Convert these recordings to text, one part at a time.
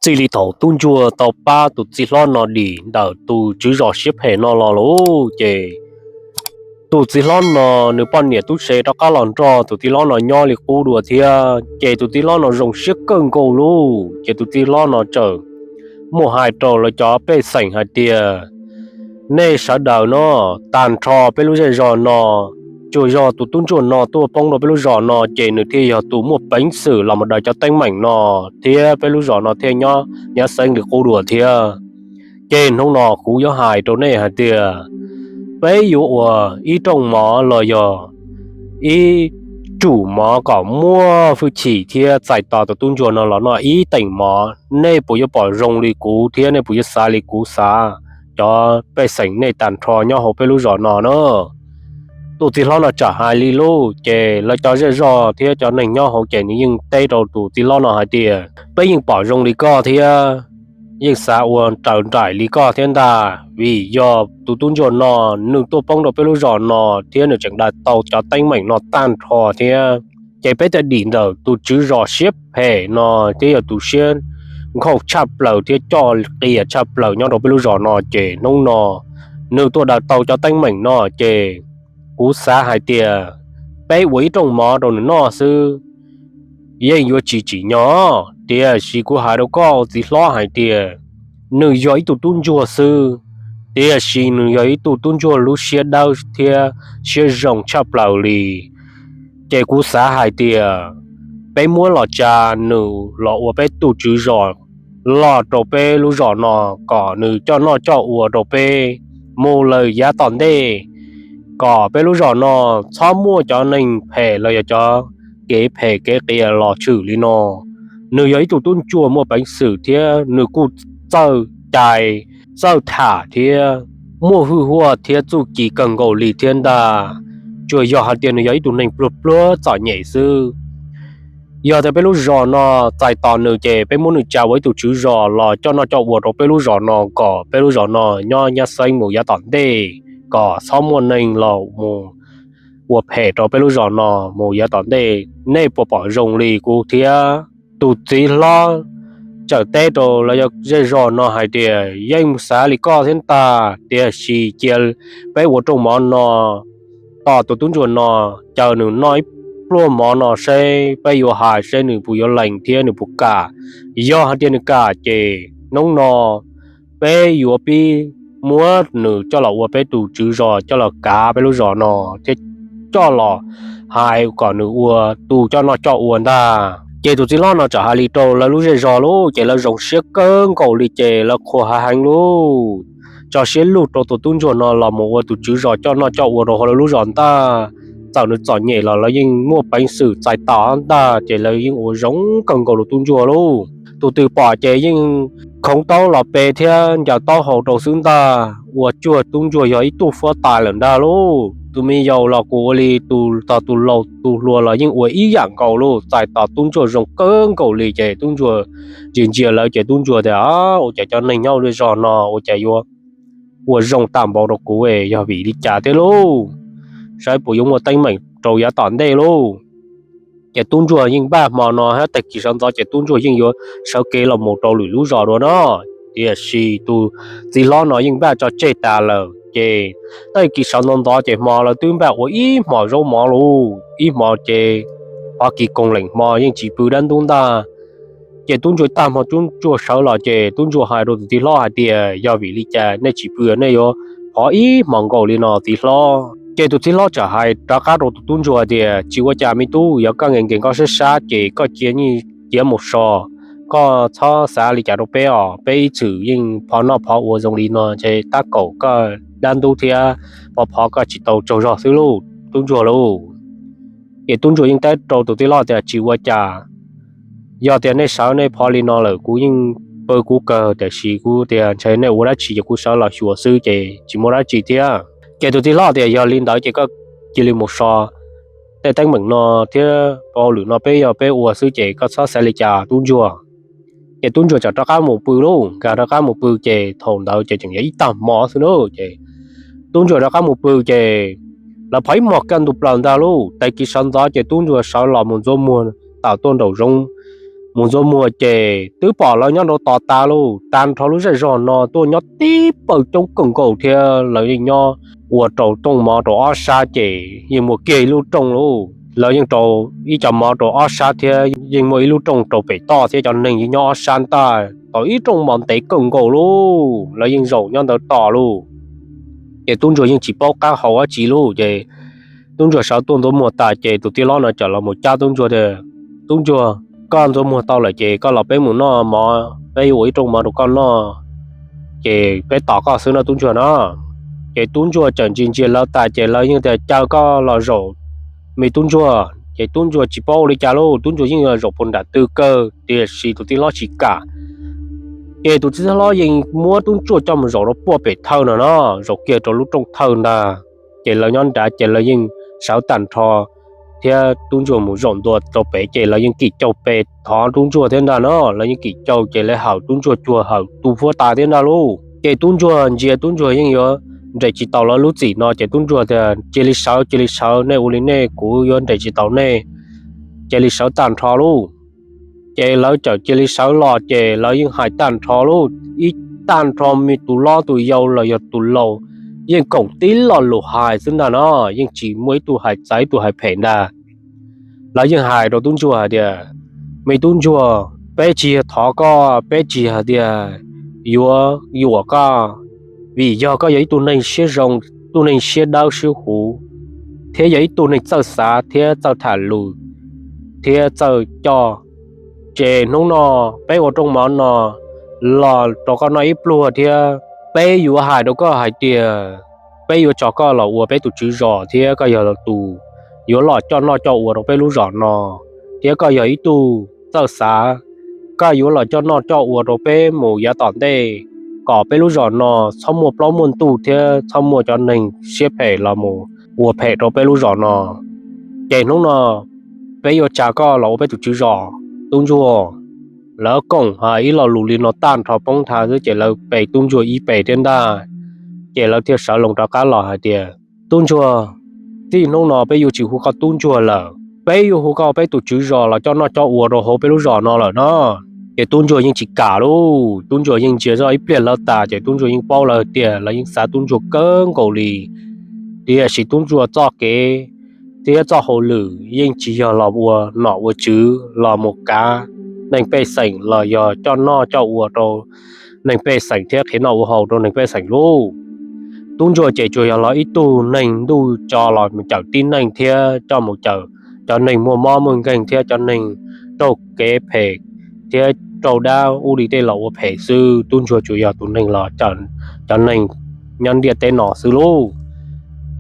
Txij li thaum tub ntsuag tau pab tus txiv hlob no dim ntawm tus tswv zos siab phem no los lauj, ces tus txiv hlob no nws poj niam tub se rov qab los nrog tus txiv hlob no nyob li qub dua thiab, ces tus txiv hlob no zoo siab kawg nkaus lauj. Ces tus txiv hlob no txawm muaj hais rau lawv cov pej xeem hais tias, nej sawv daws no, tag nrho peb lub zej zos no, tsuas yog tus tub ntsuag no tuaj poob rau peb lub zos no ces nws thiaj yog tus muaj peev xwm los mus daws cov teeb meem no, thiab peb lub zos no thiaj nyob nyab xeeb li qub dua thiab. Ces hnub no kuv yuav hais rau nej hais tias, peb yuav ua ib rooj mov los yog ib tsum mov kom muaj hwj chim thiab txais tos tus tub ntsuag no los noj ib teem mov, nej puas yuav pom zoo li kuv thiab nej puas yuav xav li kuv xav? Cov pej xeem nej tag nrho nyob hauv peb lub zos no na. Tus txiv hlob no txawm hais li lauj, ces lawv cov zej zos thiab cov neeg nyob hauv ces nws yeej teb rau tus txiv hlob no hais tias, peb yeej pom zoo li koj thiab, yeej xav ua raws nraim li koj thiab ntag, vim yog tus tub ntsuag no nws tuaj poob rau peb lub zos no thiab nws tseem daws tau cov teeb meem no tag nrho thiab. Ces peb thiaj dim ntawm tus tswv zos siab phem no thiab yog tus siab nkauj tshaj plaws thiab coj qias tshaj plaws nyob rau peb lub zos no, ces hnub no nws tuaj daws tau cov teeb meem no ces kuv xav hais tias peb ua ib rooj mov rau nws noj xwb yeej yuav tsis tsim nyog. Tiam sis kuv hais rau koj txiv hlob hais tias, nws yog ib tug tub ntsuag xwb, tiam sis nws yog ib tug tub ntsuag lub siab dawb thiab siab zoo tshaj plaws li. Ces kuv xav hais tias peb muab los tsa nws los ua peb tus tswv zos loj rau peb lub zos no, kom nws coj noj coj ua rau peb mus lawm yav tom ntej, kom peb lub zos no txhob muaj cov neeg phem los yog cov kev phem kev qias los tshwm li no. Nws yog ib tug tub ntsuag muaj peev xwm thiab nws kuj txawj cai, txawj tham thiab muaj hwj huaj thiab txuj ci kawg nkaus li thiab ntag. Tsuas yog hais tias nws yog ib tug neeg pluag pluag txom nyem xwb. Yog tias peb lub zos no txais tos nws ces peb muab nws tsa ua ib tug tswv zos los coj noj coj ua rau peb lub zos no kom peb lub zos no nyob nyab xeeb mus yav tom ntej, kom txhob muaj neeg los mus ua phem rau peb lub zos no mus yav tom ntej. Nej puas pom zoo li kuv thiab? Tus txiv hlob txawm teb rau lawv zej zos no hais tias, yeej xav li koj thiab ntag, tiam sis cia peb ua rooj mov no tos tus tub ntsuag no, caw nws noj ib pluag mov no seb peb yuav hais seb nws puas yuav lees thiab nws puas kam. Yog hais tias nws kam ces hnub no peb yuav pib muab nws coj los ua peb tus tswv zos coj los kav peb lub zos no thiab coj los hais kom nws ua tus coj noj coj ua ntag. Ces tus txiv hlob no txawm hais li rau lawv lub zej zos lauj, ces lawv zoo siab kawg nkaus li ces lawv qhuas hav heev lauj, tso siab lug rau tus tub ntsuag no los mus ua tus tswv zos coj noj coj ua rau hauv lawv lub zos ntag. Txawm nws txom nyem los lawv yeej muaj peev xwm txais tos ntag, ces lawv yeej ua zoo kawg nkaus rau tub ntsuag lauj. Tus twg pom ces yeej khoov taub los pe thiab ncaws taub hau rau xwb ntag, ua cuag tub ntsuag yog ib tug huab tais lawm ntag lauj. Tus me yaus los kuj ua li, tus tog tus laus tus hluas los yeej ua ib yam nkaus lauj, txais tos tub ntsuag zoo kawg nkaus li ces tub ntsuag ntsia ntsia lawv ces tub ntsuag tias, ua cas cov neeg nyob zej zos no ua cas yuav ua zoo tag npaum rau kuv, yog vim li cas thiab lauj? Saib puas yuav muaj teeb meem rau yav tom ntej lauj. Ces tub ntsuag yeej npaj hmo no thiab tag kis sawv ntxov ces tub ntsuag yeej yuav sawv kev los mus rau lwm lub zos dua no. Tiam sis tus txiv hlob no yeej npaj tso tseg tas lawm ces tag kis sawv ntxov ntxov ces hmo lawv twb npaj ua ib hmos zaub mov lauj, ib hmo ces qhov kis koog leem hmo yeej tsis pw dab ntub ntag. Ces tub ntsuag tag hmo tub ntsuag sawv los ces tub ntsuag hais rau tus txiv hlob hais tias, yog vim li cas nej tsis pw, nej yuav phov ib hmos nkaus li no txiv hlob? Ces tus txiv hlob txawm hais rov qab rau tus tub ntsuag hais tias, tsis ua cas me tub, yog koj nkees nkees koj sab sab ces koj cia nyiaj cia mus so, koj txhob xav li cas rau peb os, peb ib txwm yeej phov noj phov ua zoo li no ces tab kaum koj dab ntub thiab phov phov koj tsis tau tsaug zog xwb lauj tub ntsuag lauj. Ces tub ntsuag yeej teb rau tus txiv hlob tias, tsis ua cas, yog tias nej sawv nej phov li no lawm kuv yeej pw kuv kawg, tiam sis kuv tias ntshe nej ua dab tsi ces kuv sawv los xyuas xwb ces tsis muaj dab tsi thiab. Ces tus txiv hlob tias, yog li ntawd ces koj cia li mus so tej teeb meem no thiab, hauj lwm no peb yog peb ua xwb ces koj txhob xav li cas tub ntsuag. Ces tub ntsuag txawm rov qab mus pw lauj, nkag rov qab mus pw ces thaum ntawd ces tseem yog ib tag hmo xwb na. Ces tub ntsuag rov qab mus pw ces lawv phov ib hmos kaj ntug plaws ntag lauj. Tag kis sawv ntxov ces tub ntsuag sawv los mus ntxuav muag tawm tuaj nraum zoov mus ntxuav muag ces twb pom lawv nyob rau tod tas lauj. Tag nrho lub zej zog no tuaj nyob tib pawg coob kawg nkaus thiab lawv yeej nyob ua rau rooj mov rau ob sab ces yeej muaj kiag ib lub rooj lauj. Lawv yeej rau ib co mov rau ob sab thiab yeej muaj ib lub rooj rau pem toj thiab cov neeg yeej nyob ob sab ntag. Tau ib rooj mov ntev kawg nkaus lauj, lawv yeej zaum nyob ntawd tos lauj. Ces tub ntsuag yeej tsis paub qab hau dab tsi lauj. Ces tub ntsuag sawv tuaj ntxuav muag tas ces tus tij laug no coj los mus cab tub ntsuag tias, Tub ntsuag, koj ntxuav muag tau lawm ces koj los peb mus noj mov, peb yuav ua ib rooj mov rau koj noj, ces peb tos koj xwb no tub ntsuag no. Ces tub ntsuag txawm ntsia ntsia lawv tas ces lawv yeej tias, Caw koj los zaum, me tub ntsuag. Ces tub ntsuag tsis paub ua li cas lauj, tub ntsuag yeej zaum puag nram tw kawg, tiam sis tus tij laug tsis kam. Ces tus tij laug yeej muab tub ntsuag coj mus zaum rau puag pem thawj no no, zaum kiag rau lub rooj thawj ntag. Ces lawv nyob nrad ces lawv yeej sawv tag nrho thiab tub ntsuag mus zaum ntua rau pem ces lawv yeej kim caug pes thov tub ntsuag thiab ntag no. Lawv yeej kim caug ces lawv hawm tub ntsuag cuag hawm tu huab tais thiab ntag lauj. Ces tub ntsuag ntsia tub ntsuag yeej yuav nres tsis taus lawv lub txim no ces tub ntsuag tias, Cia li sawv, cia li sawv, nej ua li nej, kuv yuav nres tsis taus nej, cia li sawv tag nrho lauj. Ces lawv txawm cia li sawv los ces lawv yeej hais tag nrho lauj, ib tag nrho me tus hlob tus yau los yog tus laus yeej koom tib lo lus hais xwb ntag no, yeej tsis muaj ib tug hais txawv ib tug hais phem ntag. Lawv yeej hais rau tub ntsuag hais tias, Me tub ntsuag, peb tsis yog thov koj, peb tsis hais tias yuav yuam koj, vim yog koj yog ib tug neeg siab zoo, tug neeg siab dawb siab huv, thiab yog ib tug neeg txawj xav thiab txawj tham lus thiab txawj coj. Ces hnub no peb ua rooj mov no los rau koj noj ib pluag thiab peb yuav hais rau koj hais tias peb yuav tso koj los ua peb tus tswv zos thiab koj yog tus yuav los coj noj coj ua rau peb lub zos no, thiab koj yog ib tug txawj xav, koj yuav los coj noj coj ua rau peb mus yav tom ntej, kom peb lub zos no txhob muaj plaub muaj ntug thiab txhob muaj cov neeg siab phem los mus ua phem rau peb lub zos no. Ces hnub no peb yuav tsa koj los ua peb tus tswv zos, tub ntsuag. Lawv koom hais ib lo lus li no tag nrho poob nthav xwb ces lawv pe tub ntsuag ib pe thiab ntag. Ces lawv thiaj sawv loo rov qab los hais tias, Tub ntsuag, txij hnub no peb yuav tsis hu koj tub ntsuag lawm, peb yuav hu koj peb tus tswv zos los coj noj coj ua rau hauv peb lub zos no lawm no. Ces tub ntsuag yeej tsis kam lauj, tub ntsuag yeej ntsia zoj ib pliag lawv tas ces tub ntsuag yeej paub lawv tias lawv yeej xav tub ntsuag kawg nkaus li. Tiam sis tub ntsuag txoj kev thiab txoj hauj lwm yeej tsis yog los ua nom ua tswv los mus kav neeg pej xeem los yog coj noj coj ua rau neeg pej xeem thiab qhia noj ua haus rau neeg pej xeem lauj. Tub ntsuag ces tsuas yog los ib tug neeg ntuj tso los mus cawm tib neeg thiab coj mus cawm cov neeg muaj mob muaj nkeeg thiab cov neeg raug kev phem thiab raug dab ub li tej los ua phem xwb. Tub ntsuag tsuas yog tus neeg los cawm cov neeg nyob ntiaj teb no xwb lauj.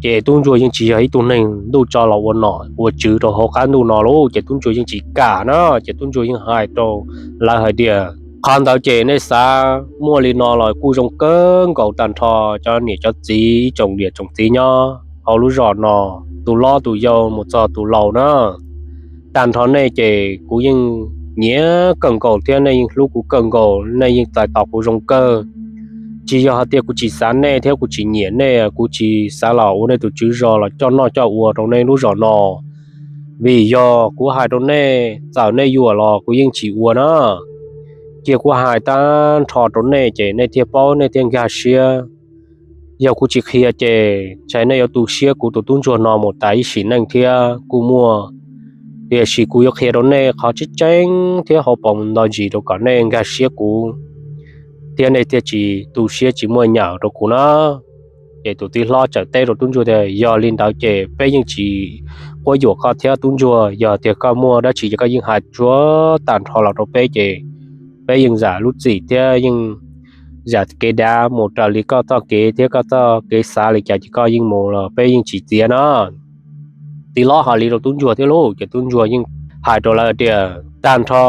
Ces tub ntsuag yeej tsis yog ib tug neeg ntuj tso los ua nom ua tswv rau hauv qab ntuj no lauj. Ces tub ntsuag yeej tsis kam na, ces tub ntsuag yeej hais rau lawv hais tias, Qhov ntawd ces nej xav muaj li no los kuj zoo kawg nkaus tag nrho cov niam cov txiv ib tsoom niam tsoom txiv nyob hauv lub zos no, tus hlob tus yau mus txog tus laus na. Tag nrho nej ces kuv yeej nyiam kawg nkaus thiab nej yeej hlub kuv kawg nkaus, nej yeej txais tos kuv zoo kawg. Tsis yog hais tias kuv tsis xav nej thiab kuv tsis nyiam nej, kuv tsis xav los ua nej tus tswv zos los coj noj coj ua rau nej lub zos no. Vim yog kuv hais rau nej, txawm nej yuam los kuv yeej tsis ua na. Cia kuv hais tag nrho rau nej ces nej thiaj paub nej thiaj nkag siab. Yog kuv tsis qhia ces ntshai nej yuav tu siab kuv tus tub ntsuag no mus tas ib sim neej thiab kuj muaj. Tiam sis kuv yuav qhia rau nej qhov tseeb tseeb thiab hauv paus nto ntsis rau kom nej nkag siab kuv, thiab nej thiaj tsis tu siab tsis muaj nyam rau kuv na. Ces tus tij hlob txawm teb rau tub ntsuag tias, Yog li ntawd ces peb yeej tsis quab yuam koj thiab tub ntsuag, yog tias koj muaj dab tsi ces koj yeej hais tsuag tag nrho los rau peb ces peb yeej zam lub txim thiab yeej zam kev dav mus raws li koj txoj kev thiab koj txoj kev xav li cas ces koj yeej mus los peb yeej tsis txiav na. Tij hlob hais li rau tub ntsuag thiab lauj, ces tub ntsuag yeej hais rau lawv tias, Tag nrho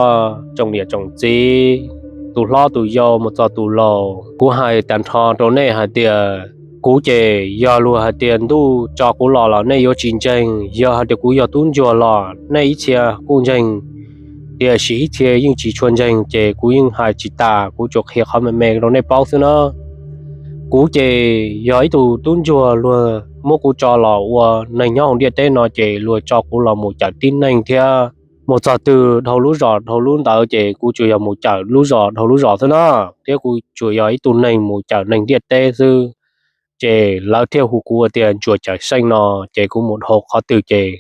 tsoom niam tsoom txiv, tus hlob tus yau mus txog tus laus, kuv hais tag nrho rau nej hais tias, kuv ces yog luag hais tias ntuj tso kuv los los nej yuav tsis ntseeg, yog hais tias kuv yog tub ntsuag los nej ib txhia kuj ntseeg, tiam sis ib txhia yeej tsis tshua ntseeg ces kuv yeej hais tsis tas, kuv tsuas qhia qhov me me rau nej paub xwb na. Kuv ces yog ib tug tub ntsuag, luag muab kuv tso los ua neeg nyob hauv ntiaj teb no ces luag tso kuv los mus cawm tib neeg thiab mus txog twg dhau lub zos dhau lub ntawd ces kuv tsuas yog mus cawm lub zos dhau lub zos xwb na, thiab kuv tsuas yog ib tug neeg mus cawm neeg ntiaj teb xwb. Ces lawv thiaj hu kuv ua tias ntsuas cawm seej no, ces kuv mus dhau qhov twg ces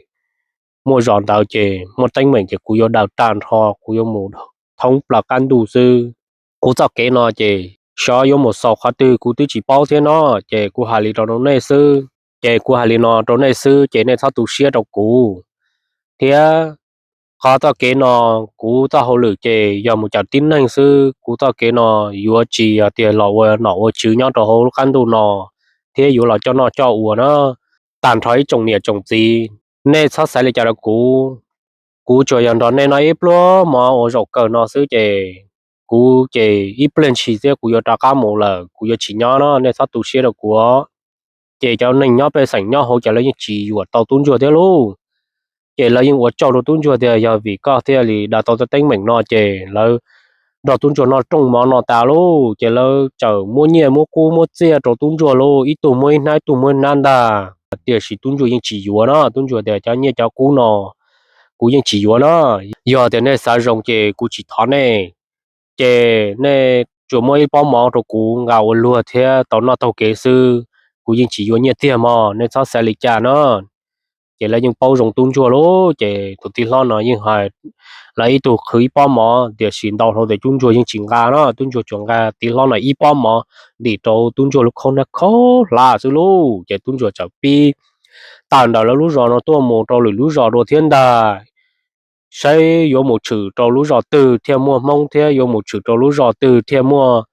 muaj zos ntawd ces muaj teeb meem ces kuv yuav daws tag nrho, kuv yuav mus thoob plaws qab ntuj xwb. Kuv txoj kev no ces xyov yuav mus xaus qhov twg kuv twb tsis paub thiab no, ces kuv hais li rau nej xwb, ces kuv hais li no rau nej xwb ces nej txhob tu siab rau kuv thiab. Qhov txoj kev no, kuv txoj hauj lwm ces yog mus cawm tib neeg xwb, kuv txoj kev no yuav tsis yog tias los ua nom ua tswv nyob rau hauv lub qab ntuj no thiab yuav los coj noj coj ua na. Tag nrho ib tsoom niam tsoom txiv, nej txhob xav li cas rau kuv, kuv tsuas yog nrog nej noj ib pluag mov ua zaum kawg no xwb ces kuv ces ib pliag ntshis thiab kuv yuav rov qab mus lawm, kuv yuav tsis nyob no, nej txhob tu siab rau kuv. Ces cov neeg nyob pej xeem nyob hauv ces lawv yeej tsis yuam tau tub ntsuag thiab lauj. Ces lawv yeej ua tsaug rau tub ntsuag tias yog vim koj thiaj li daws tau tej teeb meem no, ces lawv nrog tub ntsuag noj rooj mov no tas lauj, ces lawv txawm muab nyiaj muab kub muab txiaj rau tub ntsuag lauj, ib tug muab ib hnab ib tug muab ib hnab ntag. Tiam sis tub ntsuag yeej tsis yuav no, tub ntsuag tias cov nyiaj cov kub no kuv yeej tsis yuav no, yog tias nej xav zoo ces kuv tsis thov nej. Ces nej tsuas muab ib pob mov rau kuv nqa ua luag thiab tau noj taug kev xwb, kuv yeej tsis yuav nyiaj tiag mog, nej txhob xav li cas no. Ces lawv yeej paub zoo tub ntsuag lauj, ces tus tij hlob no yeej hais lawv ib tug qhwv ib pob mov, tiam sis ntau hlo tias tub ntsuag yeej tsis nqa no, tub ntsuag tsuas nqa tij hlob no ib pob mov ntim rau tub ntsuag lub khaub hnab khaub hlab xwb lauj. Ces tub ntsuag txawm pib tawm ntawm lawv lub zos no tuaj mus rau lwm lub zos dua thiab ntag, saib yuav mus tshwm rau lub zos twg thiaj muaj hmoob thiab yuav mus tshwm rau lub zos twg thiaj muaj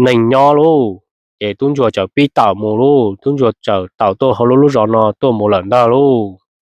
neeg nyob lauj. Ces tub ntsuag txawm pib tawm mus lauj, tub ntsuag txawm tawm tuaj hauv lub lub zos no tuaj mus lawm ntag lauj.